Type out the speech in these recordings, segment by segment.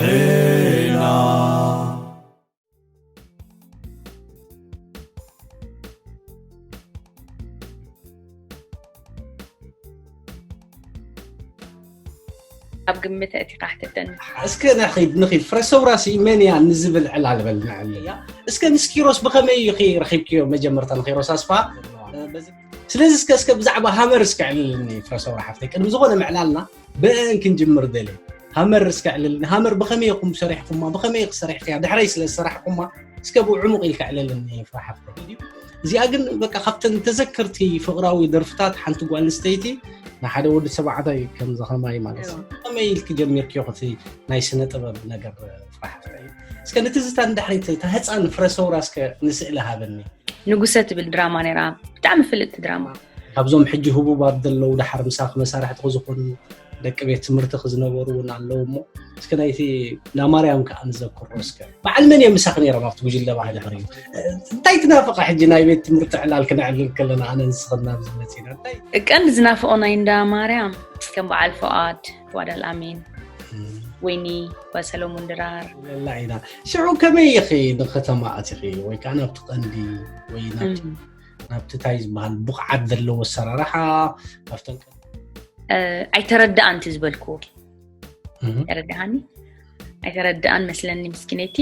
ዜና። ኣብ ግምት ኣእቲኻ ሕተተኒ። እስከ ንኺድ ንኺድ ፍረ ሰውራሲ መን እያ ንዝብል ዕላል በል ንዕልል። እስከ ንስኪሮስ ብኸመይ ኢኺ ረኺብክዮ መጀመርታ ንኺሮስ ኣስፋ? ስለዚ እስከ እስከ ብዛዕባ ሃመር እስከ ዕልልኒ ፍረ ሰውራ ሓፍተይ ቅድሚ ዝኾነ ምዕላልና ብአን ክንጅምር ደልየ። ሃመር እስከ ዕልልኒ። ሃመር ብኸመይ ኢኹም ሰሪሕኩማ? ብኸመይ ኢኺ ሰሪሕክያ? ድሕረይ ስለ ዝሰራሕኩማ እስከ ብዕሙቕ ኢልካ ዕልልኒ ፍረ ሓፍተይ። እዚኣ ግን በቃ ካብተን ተዘከርቲ ፍቕራዊ ደርፍታት ሓንቲ ጓል ኣንስተይቲ ንሓደ ወዲ ተባዕታይ ከም ዘኸማይ ማለት እዩ። ከመይ ኢልኪ ጀሚርክዮ እቲ ናይ ስነ ጥበብ ነገር ፍረ ሓፍተይ? እስከ ንትዝታ ንድሕሪት እታ ህፃን ፍረ ሰውራ እስከ ንስእሊ ሃበኒ። ንጉሰ ትብል ድራማ ነይራ፣ ብጣዕሚ ፍልጥቲ ድራማ። ካብዞም ሕጂ ህቡባት ዘለዉ ደሓር ምሳኺ መሳርሕትኺ ዝኾኑ ደቂ ቤት ትምህርትኺ ዝነበሩ እውን ኣለዉ እሞ እስከ ናይቲ ናማርያም ከዓ ንዘክሮ እስከ። በዓል መን እዮም ምሳኺ ነይሮም ኣብቲ ጉጅለ ባህሊ ሕርዩ? እንታይ ትናፍቐ ሕጂ ናይ ቤት ትምህርቲ ዕላል ክነዕልል ከለና ኣነ ንስኽን ናብዚ መፂና እንታይ? ቀንዲ ዝናፍቆ ናይ እንዳ ማርያም ከም በዓል ፉኣድ፣ ፉኣድ ኣልኣሚን፣ ወይኒ፣ ጓል ሰሎሞን ድራር። ለላ ኢና። ሽዑ ከመይ ኢኺ ንከተማ ኣቲኺ ወይ ከዓ ናብቲ ቀንዲ ወይ ናብቲ ናብቲ ታይ ዝበሃል ብቕዓት ዘለዎ ኣሰራርሓ ካብተን ኣይተረድኣን እቲ ዝበልክዎ ተረድሃኒ ኣይተረድኣን መስለኒ ምስኪነይቲ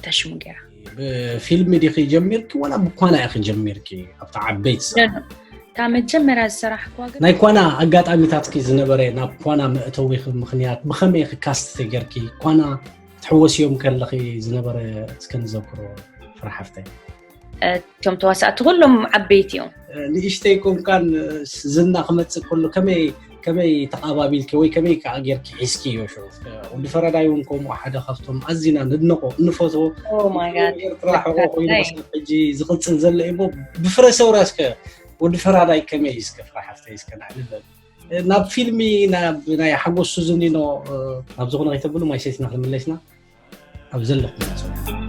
ተሽሙ ገይራ ብፊልሚ ዲኺ ጀሚርኪ ዋላ ብኳና ኢኺ ጀሚርኪ ኣብቲ ዓበይቲ እታ መጀመርያ ዝሰራሕክዋ ግን ናይ ኳና ኣጋጣሚታትኪ ዝነበረ ናብ ኳና መእተዊኺ ምኽንያት ብኸመይ ኢኺ ካስት ተገርኪ ኳና ትሕወስዮም ከለኺ ዝነበረ እስከ ንዘክሮ ፍርሓፍተይ እቶም ተዋሳእቲ ኩሎም ዓበይቲ እዮም ንእሽተይ ኮንካን ዝና ክመፅእ ከሎ ከመይ ከመይ ተቃባቢልኪ ወይ ከመይ ከዓ ጌርኪ ሒዝኪዮ ሽዑ ወዲ ፈረዳይ እውን ከምኡ ሓደ ካብቶም ኣዚና ንድነቆ እንፈትዎ ኤርትራ ሕቆ ኮይኑ ሕጂ ዝቅፅል ዘሎ እሞ ብፍረ ሰውራ እስከ ወዲ ፈራዳይ ከመይ እስከ ፍራ ሓፍተይ እስከ ናዕልበል ናብ ፊልሚ ናብ ናይ ሓጎስ ሱዝኒኖ ናብ ዝኾነ ከይተብሉ ማይ ሰይትና ክንምለስና ኣብ ዘለኹም